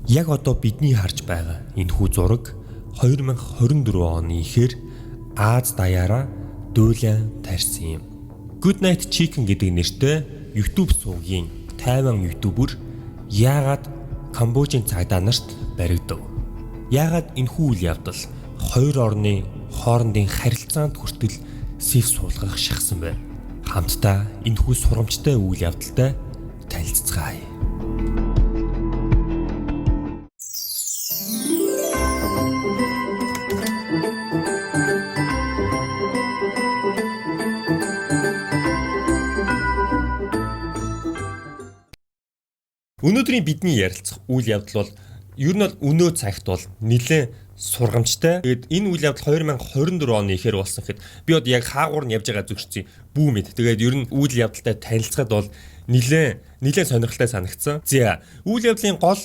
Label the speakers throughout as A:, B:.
A: Яг одоо бидний харж байгаа энэхүү зураг 2024 оны ихээр Аз даяараа дуулан тарьсан юм. Good Night Chicken гэдэг нэртэй YouTube сувгийн Тайван YouTuber яагаад Камбожийн цагдаа нарт баригдав? Яагаад энэхүү үйл явдал хоёр орны хоорондын харилцаанд хүртэл сэв суулгах шахсан бэ? Хамтдаа энэхүү сургамжтай үйл явдалтай танилцацгаая. Өнөөдрийн бидний ярилцах үйл явдал бол ер нь бол өнөө цагт бол нэлээд сургамжтай. Тэгээд энэ үйл явдал 2024 оны ихээр болсон гэхэд би одоо яг хаагуур нь явж байгаа зүгшсэн бүү мэд. Тэгээд ер нь үйл явдалтай танилцахад бол нэлээд сонирхолтой санагдсан. За, үйл явдлын гол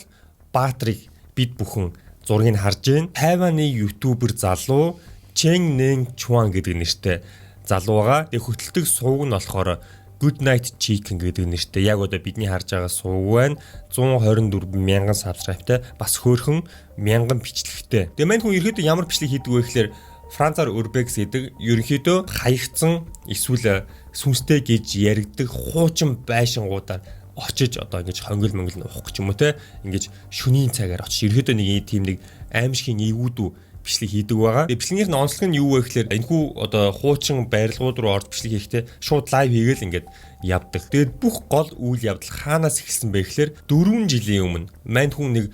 A: баатрыг бид бүхэн зургийг харж байна. Тайваны YouTuber залуу Чен Нэн Чуан гэдэг нэртэй залуу байгаа. Тэгээд хөтэлдэг сувг нь болохоор Good Night Chicken гэдэг нэртэй яг одоо бидний харж байгаа сувг байна. 124 мянган subscribe-тай, бас хөөрхөн мянган бичлэгтэй. Тэгээ мань хүн ерөөдөө ямар бичлэг хийдэг вэ гэхээр Францаар Urbex гэдэг ерөнхийдөө хаягдсан эсвэл сүнстэй гэж яригддаг хуучин байшингуудаар очиж одоо ингэж хонгил монгил нь уух гэж юм уу те, ингэж шөнийн цагаар очиж ерөнхийдөө нэг тийм нэг аимшигын эвгүүдүү бичлэг хийдэг байгаа. Тэгээ бичлэгнийх нь онцлог нь юу вэ гэхээр энэхүү одоо хуучин барилгууд руу орж бичлэг хийхдээ шууд live хийгээл ингээд явдаг. Тэгээд бүх гол үйл явдал хаанаас эхэлсэн бэ гэхээр 4 жилийн өмнө мань хүн нэг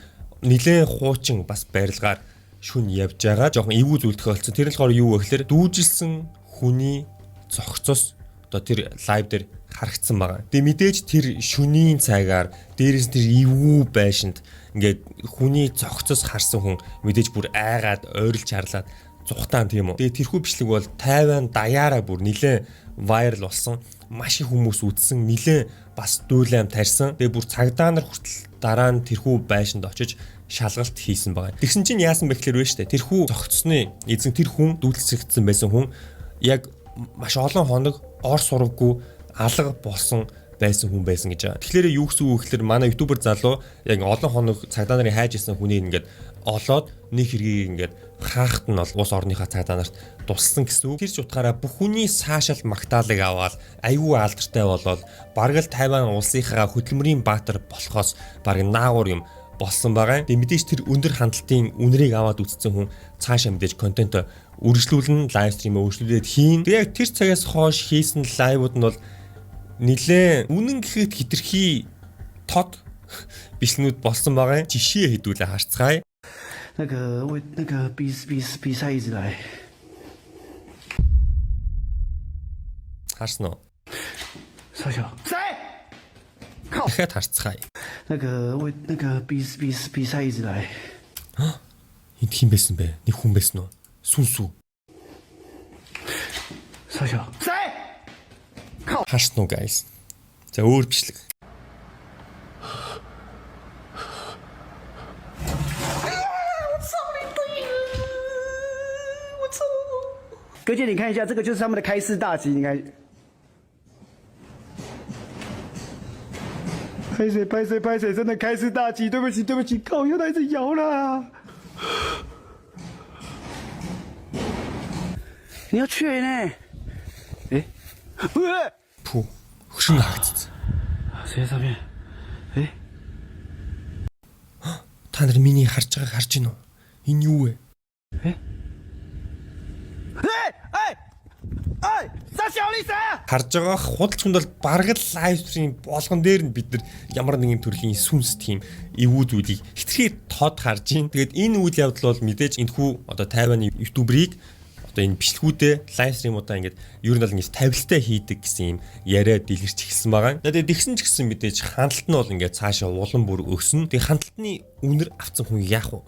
A: нэлээд хуучин бас барилгаар шүн явж байгаа. Жохон эвгүй зүйл тохиолдсон. Тэр нь болохоор юу вэ гэхээр дүүжилсэн хүний зохицос одоо тэр live дээр харагдсан байгаа. Тэгээ мэдээж тэр шүнийн цагаар дээрээс тэр эвгүй байшинд ингээд хүний зохицос харсан хүн мэдээж бүр айгаад ойрлж харлаад зүхтаан, тийм үү. Тэгээ тэрхүү бичлэг бол Тайван даяараа бүр нэлээд viral болсон. Маш их хүмүүс үзсэн, нэлээд бас дуулаам тарьсан. Тэгээ бүр цагдаа нар хүртэл дараа нь тэрхүү байшинд очиж шалгалт хийсэн байгаа. Тэгсэн чинь яасан бэ гэхээр вэ штэ. Тэрхүү зохицсны эзэн, тэр хүн, дүүлцэгдсэн байсан хүн яг маш олон хоног ор сурвгүй алга болсон байсан хүн байсан гэж байгаа. Тэгэхээр юу гэсэн үг вэ гэхээр манай YouTuber залуу яг олон хоног цагдаа нарын хайж исэн хүнийг ингээд олоод нэг хэргийг ингээд хаахт нь бол улс орныхаа цагдаа нарт тусалсан гэсэн үг. Тэр ч утгаараа бүх хүний саашаал магтаалыг аваад аюу алдартай болоод бараг л Тайван улсынхаа хөдөлмөрийн баатар болохоос бараг наагур юм болсон байгаа. Тэгээ мэдээж тэр өндөр хандлтын үнэрийг аваад үзсэн хүн цаашаа мэдээж контент үргэлжлүүлнэ, live stream ээ үргэлжлүүлээд хийн. Тэгээ яг тэр цагаас хойш хийсэн live ууд нь бол нэлээ үнэн гэхэд хитрхи тод бичлэгнүүд болсон байгаа юм. Жишээ хэдүүлээ харцгаая.
B: 那个为那个比比比赛一直来，
A: Харсан уу?
B: 少小谁？
A: Дахиад харцгаая.
B: 那个为那个比比比赛一直来，
A: Энд хэн байсан бэ? Нэг хүн байсан уу? Сүнс үү?
B: 少小谁？
A: Харсан уу, guys? За, өөр бичлэг.
B: 哥姐，你看一下，这个就是他们的开市大吉，你看。拍谁拍谁拍谁，真的开市大吉！对不起对不起，靠，又来一直摇了。你要去呢？哎，喂，
A: Пүү. Хөшин хаагдсан.
B: 谁在上面？哎，
A: Та нар миний харж байгааг харж байна уу? Энэ юу вэ?
B: 哎哎哎，傻小你谁？
A: Харж байгаа худалч хүнд бол бараг л live stream болгон дээр нь бид нар ямар нэгэн төрлийн сүнс, тийм эвгүй зүйлийг хитрхи тод харж байна. Тэгээд энэ үйл явдал бол мэдээж энэхүү одоо Тайваны YouTuber ыг одоо энэ бичлэгүүдээ, live stream уудаа ингээд ер нь бол ингэж тавилттай хийдэг гэсэн юм яриа дэлгэрч эхэлсэн байгаа. Тэгээд тэгсэн ч гэсэн мэдээж хандлт нь бол ингээд цаашаа улам бүр өснө. Тэгээд хандлтны үнэр авсан хүн яах вэ?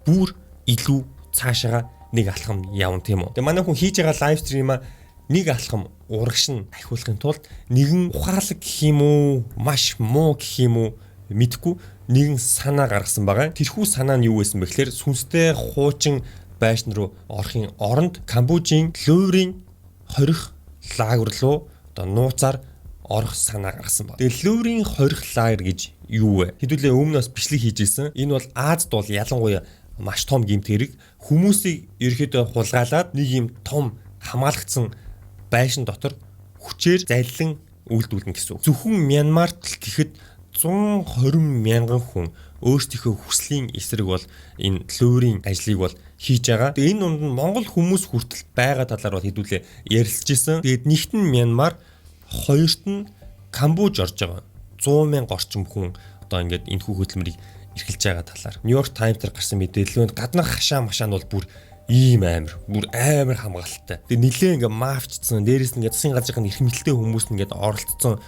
A: Бүр илүү цаашаага нэг алхам явна, тийм үү. Тэгээ манай хүн хийж байгаа live stream аа нэг алхам урагш нь ахиулахын тулд нэгэн ухаалаг гэх юм уу, маш муу гэх юм уу мэдэхгүй нэгэн санаа гаргасан байгаа. Тэрхүү санаа нь юу байсан бэ гэхээр сүнстэй хуучин байшин руу орохын оронд Камбожийн Луврын хорих лагер руу одоо нууцаар орох санаа гаргасан байна. Тэгээ лөөрийн хорих лагер гэж юу вэ? Хэдүүлээ өмнөөс бичлэг хийж исэн. Энэ бол Азад бол ялангуяа маш том гэмт хэрэг. Хүмүүсийг ерөөхдөө хулгайлаад нэг юм том хамгаалагдсан байшин дотор хүчээр заллин үйлдүүлнэ гэсэн үг. Зөвхөн Мянмарт л гэхэд 120 мянган хүн өөрсдийнхөө хүслийн эсрэг бол энэ лөөрийн ажлыг бол хийж байгаа. Тэгээ энэ дунд нь Монгол хүмүүс хүртэл байгаа талаар бол хэдүүлээ ярилцж исэн. Тэгээд нэгт нь Мянмар, хоёрт нь Камбож орж байгаа. 100 мянга орчим хүн одоо ингээд энэ хүү хөдөлмөрийг эрхэлж байгаа талаар. New York Times дээр гарсан мэдээлэл нь гаднах хашаа машаанд бол бүр ийм амар, бүр амар хамгаалалттай. Тэгээ нилээ ингээ мафчдсан, дээрээс нь ингээ засгийн газрын эрх мэдэлтэй хүмүүс нь ингээд оролцсон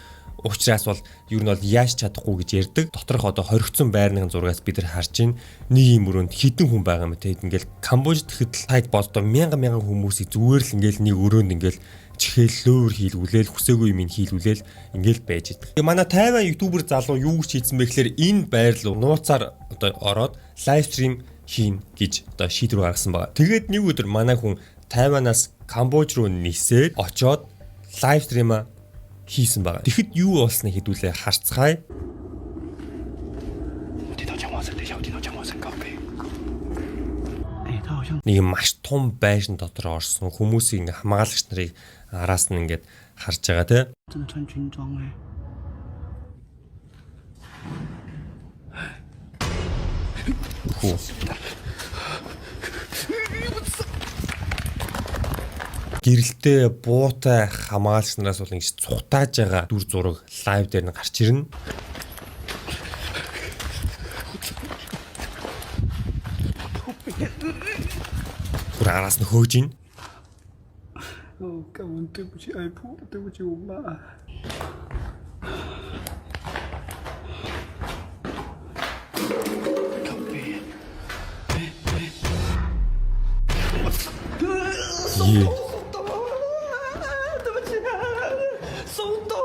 A: учраас бол ер нь бол яаж чадахгүй гэж ярьдаг. Доторх одоо хоригдсон байрны зургаас бид нар харж байна. Нэг юм өрөөнд хэдэн хүн байгаа юм те. Ингээл Камбож тэгэхэд л таад боддоо мянган мянган хүмүүсийг зүгээр л ингээл нэг өрөөнд ингээл чихээллөөр хийлгүүлээл хүсээгүй юм хийлгүүлээл ингээл байж идэг. Тэгээ манай Тайван YouTuber залуу юу гэж хийсэн бэ гэхээр энэ байр руу нууцаар одоо ороод live stream хийн гэж одоо шийдвэр гаргасан байгаа. Тэгээд нэг өдөр манай хүн Тайванаас Камбож руу нисээд очоод live stream аа хийсэн байгаа. Тэгэхэд юу болсныг хэдүүлээ харцгаая.
B: 我听到讲话声，等一下，我听到讲话声，靠北。哎，他好像
A: Нэг юм маш том байшин дотор орсон хүмүүсийг ингээ хамгаалагч нарыг араас нь ингээд харж байгаа те.
B: 真的穿军装哎。
A: Хүү. Гэрэлтэй буутай хамгаалагч нараас бол ингэж цухтааж байгаа дүр зураг live дээр нь гарч ирнэ. Бүр араас нь хөөж ийн.
B: 哦，干我对不起爱婆，对不起我妈。靠北。
A: Ее.
B: 手抖，对不起，手抖。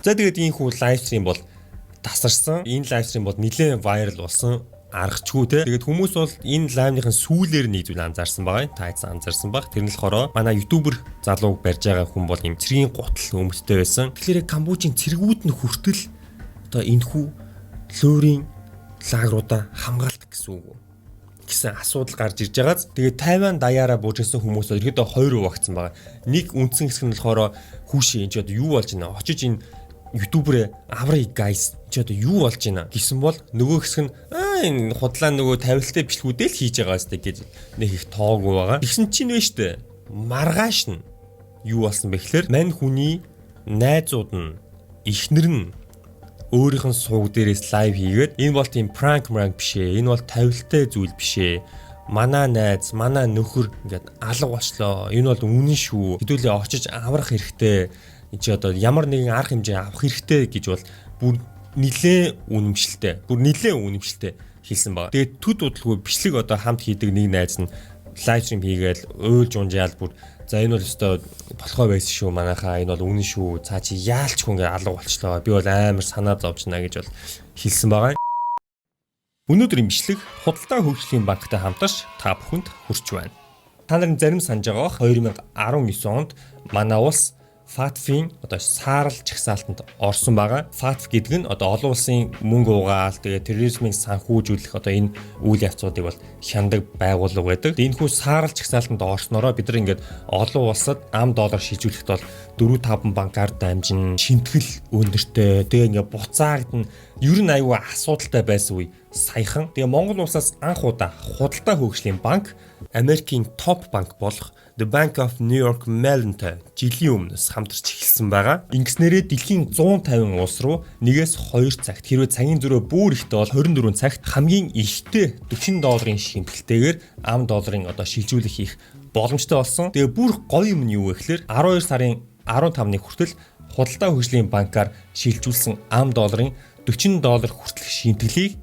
A: За тэгээд ийм хүү live stream бол тасарсан. Энэ live stream бол нэлээд viral болсон аргачгүй те. Тэгээд хүмүүс бол энэ live ныхын сүүлээр нэг зүйл анзаарсан байгаа. Та эцэн анзаарсан баг. Тэр нь болохоор манай YouTuber залууг барьж байгаа хүн бол ийм цэргийн гутал өмдтэй байсан. Тэгэхээр Камбожийн цэргүүд нь хүртэл одоо энэ хүү лөөрийн лагеруудаа хамгаалдаг гэсэн үг үү гэсэн асуудал гарч ирж байгааз тэгээд Тайван даяараа бууж ирсэн хүмүүс бол ерөөдөө хоёр хуваагдсан байгаа. Нэг үндсэн хэсэг нь болохоор хүүшээ энэ ч одоо юу болж байна? Очиж энэ YouTuber ээ аврыг guys чи одоо юу болж байна гэсэн бол нөгөө хэсэг нь аа энэ худлаа нөгөө тавилттай бичлгүүдээ л хийж байгаа сте гэж нэг их тоогүй байгаа. Тэгсэн чинь вэ штэ маргааш нь юу болсон бэ гэхээр мань хүний найзууд нь эхнэр нь өөрийнх нь сувг дээрээс live хийгээд энэ бол тийм prank мранк биш ээ. Энэ бол тавилттай зүйл биш ээ. Манай найз, манай нөхөр ингээд алга болчлоо. Энэ бол үнэн шүү. Хэдүүлээ очиж аврах хэрэгтэй. Энд чи одоо ямар нэгэн арга хэмжээ авах хэрэгтэй гэж бол бүр нилээн үнэмшилтэй. Бүр нилээн үнэмшилтэй хэлсэн байгаа. Тэгээд төд удалгүй бичлэг одоо хамт хийдэг нэг найз нь live stream хийгээл уйлж унжаал бүр за энэ бол өстой болохоо байсан шүү манайхаа энэ бол үнэн шүү цаа чи яалч хүн ингээ алга болчлоо би бол амар санаа зовжна гэж бол хэлсэн байгаа. Өнөөдрийн бичлэг худалдаа хөгжлийн банктай хамтарч та бүхэнд хүрч байна. Та нарын зарим санаж байгаа бох 2019 онд манай улс FATF-ийн одоо саарал жагсаалтанд орсон байгаа. FATF гэдэг нь одоо олон улсын мөнгө угаал, тэгээ терроризмыг санхүүжүүлэх одоо энэ үйл явцуудыг бол хяндаг байгууллага байдаг. Энэхүү саарал жагсаалтанд орсноороо бид нар ингээд олон улсад ам доллар шилжүүлэхэд бол 4 5 банкар дамжин шимтгэл өндөртэй, тэгээ ингээд буцаагдана. Ер нь аюу асуудалтай байсан үе саяхан. Тэгээ Монгол улсаас анх удаа худалдаа хөгжлийн банк Америкийн топ банк болох The Bank of New York Mellon-тай жилийн өмнөөс хамтарч эхэлсэн байгаа. Ингэснээрээ дэлхийн 150 улс руу нэгээс 2 цагт хэрвээ цагийн зөрөө бүр ихтэй бол 24 цагт хамгийн ихтэй 40 долларын шимтгэлтэйгээр ам долларын одоо шилжүүлэх хийх боломжтой болсон. Тэгээ бүр гоё юм нь юу вэ гэхээр 12 сарын 15-ны хүртэл худалдаа хөгжлийн банкар шилжүүлсэн ам долларын 40 доллар хүртэлх шимтгэлийг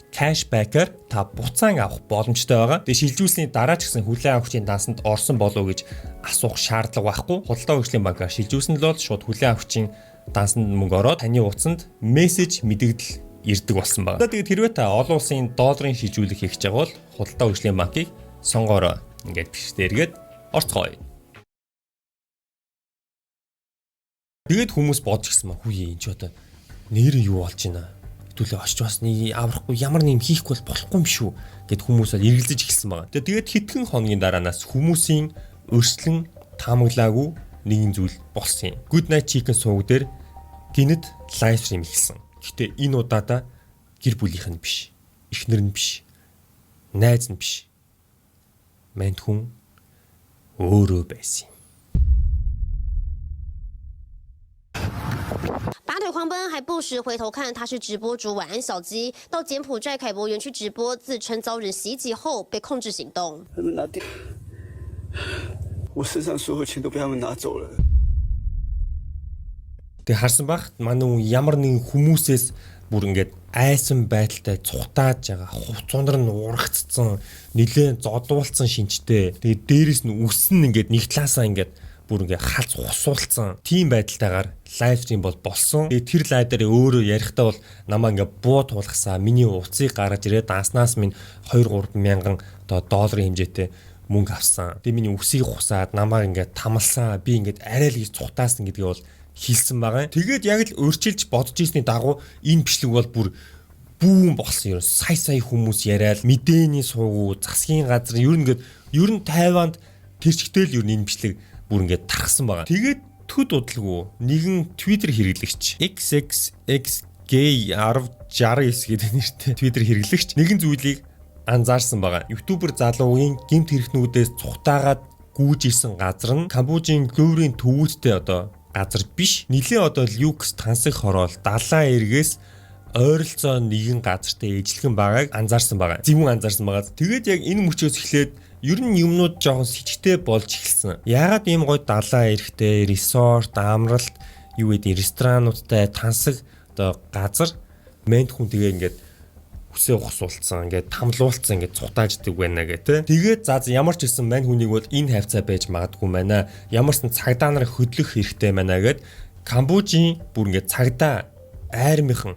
A: cashback аар та буцаан авах боломжтой байгаа. Тэгээ шилжүүлсний дараа ч гэсэн хүлээн авахчийн дансанд орсон болов уу гэж асуух шаардлага байхгүй. Худалдаа хөгжлийн банкар шилжүүлсэн л бол шууд хүлээн авахчийн дансанд мөнгө ороод таны утсанд мессеж мэдэгдэл ирдэг болсон байна. Тэгээд хэрвээ та олон улсын долларын шилжүүлэх хийх гэж байгаа бол худалдаа хөгжлийн банкыг сонгоорой. Ингээд бичтэй эргээд орцгоё. Тэгээд хүмүүс бодож гисэн маа хүүе, энэ ч одоо нэр юу болж байна? Хэдүүлээ очиж бас нэг аврахгүй, ямар нэг юм хийхгүй бол болохгүй юм шүү гэд хүмүүс бол эргэлзэж эхэлсэн байгаа. Тэгээд хэдхэн хоногийн дараанаас хүмүүсийн өрсөлөн таамаглаагүй нэгэн зүйл болсон юм. Good Night Chicken суваг дээр гэнэт live stream эхэлсэн. Гэхдээ энэ удаадаа гэр бүлийнх нь биш, эхнэр нь биш, найз нь биш. Манд хүн өөрөө байсан юм.
C: 拔腿狂奔，还不时回头看。他是直播主晚安小鸡，到柬埔寨凯博园区直播，自称遭人袭击后被控制行动。
D: 他们拿电，我身上所有钱都被他们拿走了。
A: Тэгээ харсан бах, манай хүн ямар нэгэн хүмүүсээс бүр ингээд айсан байдалтай цухтааж байгаа, хувцуундар нь урагцсан, нилээн зодуулсан шинжтэй. Тэгээ дээрэс нь үс нь ингээд нэг талаасаа ингээд бүр ингээд халз хусуулсан тийм байдалтайгаар live stream бол болсон. Тэгээ тэр live дээр өөрөө ярихдаа бол намаа ингээд буу туулгасаа, миний утсыг гаргаж ирээд данснаас минь 2 3 мянган одоо долларын хэмжээтэй мөнгө авсан. Тэгээ миний үсийг хусаад намайг ингээд тамалсан. Би ингээд арай л гэж цухтаасан гэдгийг бол хэлсэн байгаа. Тэгээд яг л өөрчилж бодож ирсний дагуу энэ бичлэг бол бүр бүүн болсон юм. Сая сая хүмүүс яриад, мэдээний сувгуу, засгийн газар, ер нь ингээд ер нь Тайванд тэр чигтэл ер нь энэ бичлэг бүр ингээд тархсан байгаа. Тэгээд төд удалгүй нэгэн Twitter хэрэглэгч XXXG 1069 гэдэг нэртэй Twitter хэрэглэгч нэгэн зүйлийг анзаарсан байгаа. YouTuber залуугийн гэмт хэрэгтнүүдээс цухтаагаад гүйж исэн газар нь Камбожийн лөөрийн төвүүдтэй одоо газар биш. Нилээн одоо люкс тансаг хороол далайн эргээс ойролцоо нэгэн газартай ижилхэн байгааг анзаарсан байгаа. Зөвүүн анзаарсан байгаа. Тэгээд яг энэ мөчөөс эхлээд ер нь юмнууд жоохон сэжигтэй болж эхэлсэн. Яагаад ийм гоё далайн эрэгтэй, resort, амралт, юу гэдэг, ресторануудтай тансаг одоо газар мент хүн тэгээ ингээд үсээ ухсуулсан, ингээд тамлуулсан, ингээд цухтааждаг байна гэх тээ. Тэгээд за ямар ч гэсэн мань хүнийг бол энэ хавцаа байж магадгүй байна. Ямар ч цагдаа нар хөдлөх хэрэгтэй байна гэд Камбожийн бүр ингээд цагдаа армийнхан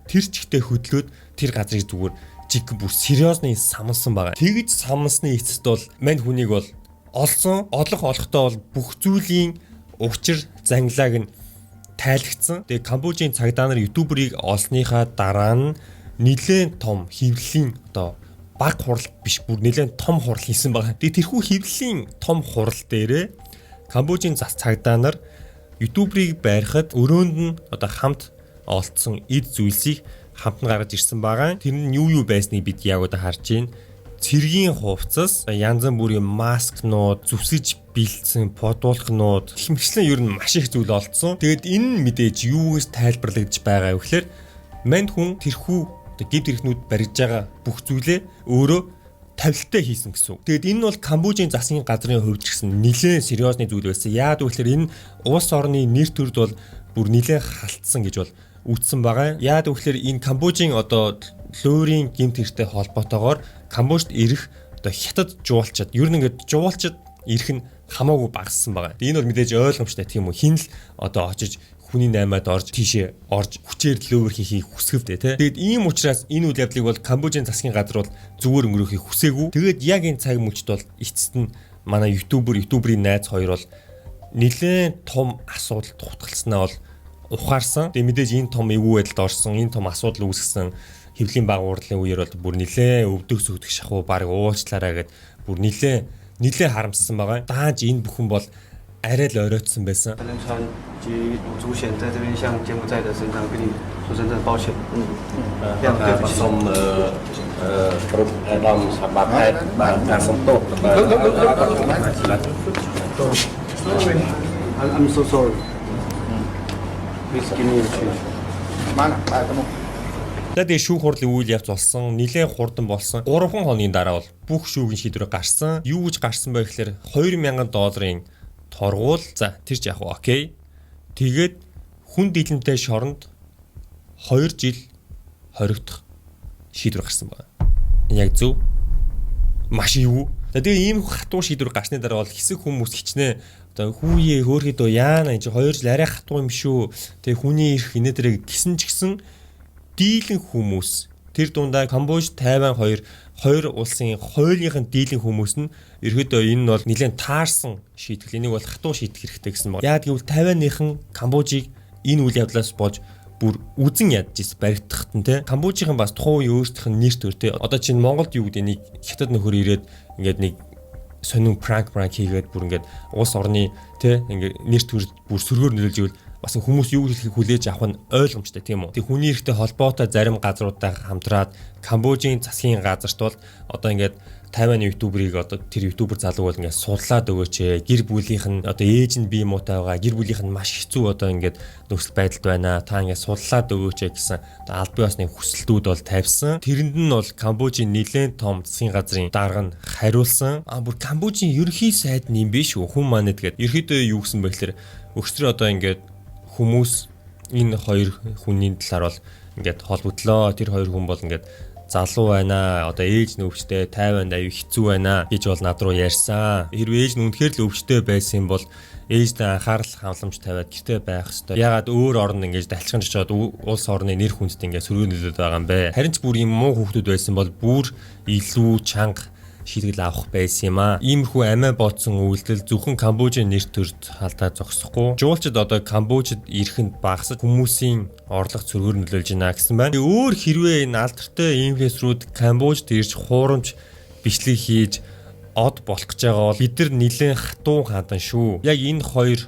A: тэр чигтээ хөдлөөд тэр газрыг зүгээр жиг бүр сериозны самнсан байгаа. Тэгж самнсны эцэст бол мань хүнийг бол олсон, олох олохдоо бол бүх зүйлийн учир зангилааг нь тайлгдсан. Тэгээ Камбожийн цагдаа нар YouTuber ыг олсныхаа дараа нь нилээн том хэвлэлийн одоо баг хурал биш, бүр нилээн том хурал хийсэн байгаа. Тэгээ тэрхүү хэвлэлийн том хурал дээрээ Камбожийн зас цагдаа нар YouTuber ыг барихад өрөөнд нь одоо хамт олдсон эд зүйлсийг хамт нь гаргаж ирсэн байгаа. Тэр нь юу юу байсныг бид яг одоо харж байна. Цэргийн хувцас, янз бүрийн маскнууд, зүсэж бэлдсэн подуулкнууд гэх мэтчлэн ер нь маш их зүйл олдсон. Тэгээд энэ мэдээж юу гэж тайлбарлагдж байгаа вэ гэхээр манд хүн тэрхүү одоо гэмт хэрэгтнүүд барьж байгаа бүх зүйлээ өөрөө тавилттай хийсэн гэсэн үг. Тэгээд энэ нь бол Камбожийн засгийн газрын хувьд ч гэсэн нэлээд сериозны зүйл байсан. Яагаад гэвэл энэ улс орны нэр төрд бол бүр нэлээд халтсан гэж бол үтсэн байгаа. Яагаад гэвэл энэ Камбожийн одоо лөөрийн гэмт хэрэгтэй холбоотойгоор Камбожид ирэх одоо хятад жуулчид, ер нь ингээд жуулчид ирэх нь хамаагүй багассан байгаа. Энэ бол мэдээж ойлгомжтой, тийм үү? Хин л одоо очиж хүний наймаад орж тийшээ орж хүчээр лөөвөр хийхийг хүсгэвдээ тий. Тэгээд ийм учраас энэ үйл явдлыг бол Камбожийн засгийн газар бол зүгээр өнгөрөөхийг хүсээгүй. Тэгээд яг энэ цаг мөчд бол эцэст нь манай YouTuber ийн найз хоёр бол нэлээд том асуудал дутгалснаа бол ухаарсан. Тэгээд мэдээж энэ том эвгүй байдалд орсон, энэ том асуудал үүсгэсэн хэвлэлийн баг уурлын үеэр бол бүр нэлээд өвдөг сүгдэх шахуу баг уучлаарай гэд бүр нэлээд нэлээд харамссан байгаа. Дааж энэ бүхэн бол арай л оройтсон байсан.
D: 陈仁川及鲁祖贤在这边向柬埔寨的省长跟你说声真的抱歉，非常对不起。
E: សូមអឺអឺគ្រប់អាដាមសម្បត្តិខេត្តបាទការសំទោសបាទ
D: I'm so sorry. Please give me a chance.
A: За, тэгээ шүүх хурлын үйл явц болсон, нилээн хурдан болсон. 3 хоногийн дараа бол бүх шүүхийн шийдвэр гарсан. Юу гэж гарсан бэ гэхээр 2000 долларын торгуул. За, тэр ч яг okay. Тэгээд хүн дийлэнтэй шоронд 2 жил хоригдох шийдвэр гарсан байна. Яг зөв. Маш ивүү. За, тэгээ ийм хатуу шийдвэр гарсны дараа бол хэсэг хүмүүс хичнээн Одоо хүүе хөөрхөдөө яана энэ 2 жил арай хатуу юм шүү. Тэгээ хүний эрх инээ дэрэг гисэн ч гэсэн дийлэн хүмүүс тэр дундаа Камбож, Тайван хоёр улсын хуулийнх нь дийлэн хүмүүс нь ерөөдөө энэ нь бол нэлээд таарсан шийтгэл. Энийг бол хатуу шийдэх хэрэгтэй гэсэн баг. Яа гэвэл Тайваныхан Камбожийг энэ үйл явдлаас болж бүр үзен ядж ис баригдахт нь те. Камбожийнхан бас тухайн үеийн өөрсдийнх нь нэр төр те. Одоо чинь Монголд юу гэдэг нэг хятад нөхөр ирээд ингээд нэг сонин пранк хийгээд бүр ингээд улс орны те ингээд нэр төр бүр сөргөөр нөлөөлж ивэл бас хүмүүс юу хэлэхийг хүлээж авах нь ойлгомжтой тийм үү. Тэг хүний эрхтэй холбоотой зарим газруудтай хамтраад Камбожийн засгийн газарт бол одоо ингээд Тайваны ютуберыг одоо тэр ютубер залуу бол ингээд судлаад өгөөч. Гэр бүлийнх нь одоо ээж нь бие муутай байгаа. Гэр бүлийнх нь маш хэцүү одоо ингээд нөхцөл байдалд байна. Та ингээд судлаад өгөөч гэсэн одоо албан ёсны хүсэлтүүд бол тавьсан. Тэрэнд нь бол Камбожийн нэлээд том засгийн газрын дарга нь хариулсан. А бүр Камбожийн ерөнхий сайд нь юм биш үү? Хүн маань тэгээд ерөнхийдөө юу гэсэн бэ гэхээр өчтөр одоо ингээд хүмүүс энэ хоёр хүний талаар бол ингээд холбогдлоо. Тэр хоёр хүн бол ингээд залуу байна. Одоо ээж нь өвчтэй, Тайванд аюу хэцүү байна гэж бол над руу ярьсан. Хэрвээ ээж нь үнэхээр л өвчтэй байсан юм бол ээждээ анхаарал хангамж тавиад гэртээ байх хэвээр. Ягаад өөр орнд ингэж далчхан очиод улс орны нэр хүндэт ингээд сөргөө нөлөөд байгаа юм бэ? Харин ч бүр юм муу хүүхдүүд байсан бол бүр илүү чанга шийтгэл авах байсан юм аа. Иймэрхүү амиа бодсон үйлдэл зөвхөн Камбожийн нэр төрд алдаа зогсохгүй. Жуулчид одоо Камбожид ирэхэд багасж хүмүүсийн орлого цөргөр нөлөөлж байна гэсэн байна. Өөр хэрвээ энэ алдартай инфлюенсерүүд Камбожид ирж хуурамч бичлэг хийж од болох гэж байгаа бол бид нар нэлээд хатуу хандан шүү. Яг энэ хоёр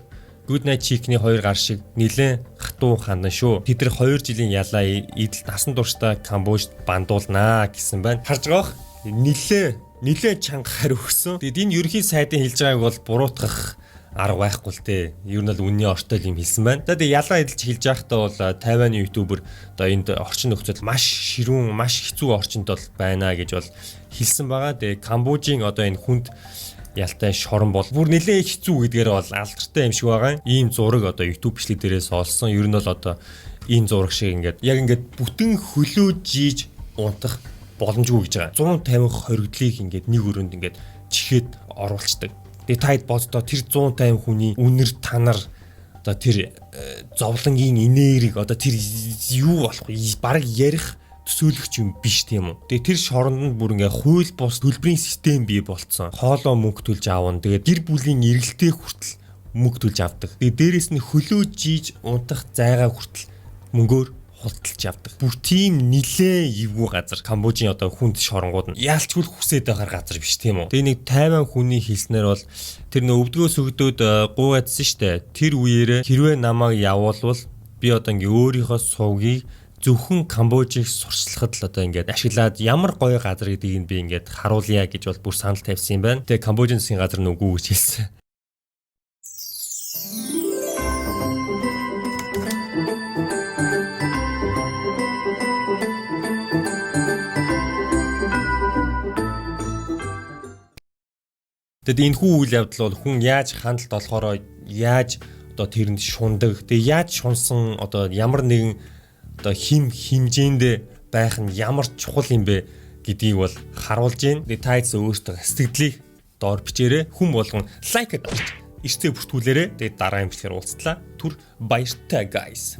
A: Good Night Chick-ний хоёр гар шиг нэлээд хатуу хандан шүү. Тэд нар 2 жилийн ялаа идэл насан туршдаа Камбожид бандуулнаа гэсэн байна. Харж байгаа нэлээд чанга хариу өгсөн. Тэгэд энэ ерөнхий сайдын хэлж байгааг бол буруутгах арга байхгүй л дээ. Ер нь бол үнний ортой юм хэлсэн байна. За тэгээ ялаа эдэлж хэлж байхдаа бол Тайваны ютубер одоо энд орчин нөхцөл маш ширүүн, маш хэцүү орчинд бол байна гэж бол хэлсэн байгаа. Тэгээ Камбожийн одоо энэ хүнд ялтай шорон бол бүр нэлээд хэцүү гэдгээр бол алдартай юм шиг байгаа. Ийм зураг одоо YouTube бичлэг дээрээс олсон. Ер нь бол одоо ийм зураг шиг ингээд яг ингээд бүтэн хөлөө жийж унтах боломжгүй гэж байгаа. 150 хоригдлыг ингээд нэг өрөөнд ингээд чихээд оруулцдаг. Тэгээ та хэд боддоо тэр 150 хүний үнэр танар одоо тэр зовлонгийн энерги одоо тэр юу болох вэ? Бараг ярих төсөөлөгч юм биш тийм үү. Тэгээ тэр шоронд нь бүр ингээ хууль бус төлбөрийн систем бий болцсон. Хоолоо мөнгө төлж аавна. Тэгээ гэр бүлийн эргэлтээ хүртэл мөнгө төлж авдаг. Тэгээ дээрэс нь хөлөө жийж унтах зайгаа хүртэл мөнгөөр худалдаж авдаг. Бүр тийм нилээ эвгүй газар. Камбожийн одоо хүнд шоронгууд нь яалчгүй хүсээд байхаар газар биш тийм үү. Тэгээ нэг Тайван хүний хэлснээр бол тэр нөө өвдгөө сөгдөөд гуугаадсан штэ. Тэр үеэрээ хэрвээ намайг явуулвал би одоо ингээ өөрийнхөө сувгийг зөвхөн Камбожийг сурчлахад л одоо ингээд ашиглаад ямар гоё газар гэдгийг би ингээд харуулъя гэж бол бүр санал тавьсан юм байна. Тэгээ Камбожийн засгийн газар нь үгүй гэж хэлсэн. Тэгэд энэ хүү үйл явдал бол хүн яаж хандлт олохороо яаж одоо тэрэнд шундаг. Тэгээ яаж шунсан одоо ямар нэгэн одоо хим хэмжээнд байх нь ямар чухал юм бэ гэдгийг бол харуулж байна. Тэгээ та хэдс өөртөө сэтгэлийг доор бичээрэй. Хүн болгон лайк дарж эрсдээ бүртгүүлээрэй. Тэгээ дараа юм бичлэгээр уулзтлаа. Түр баяртай guys.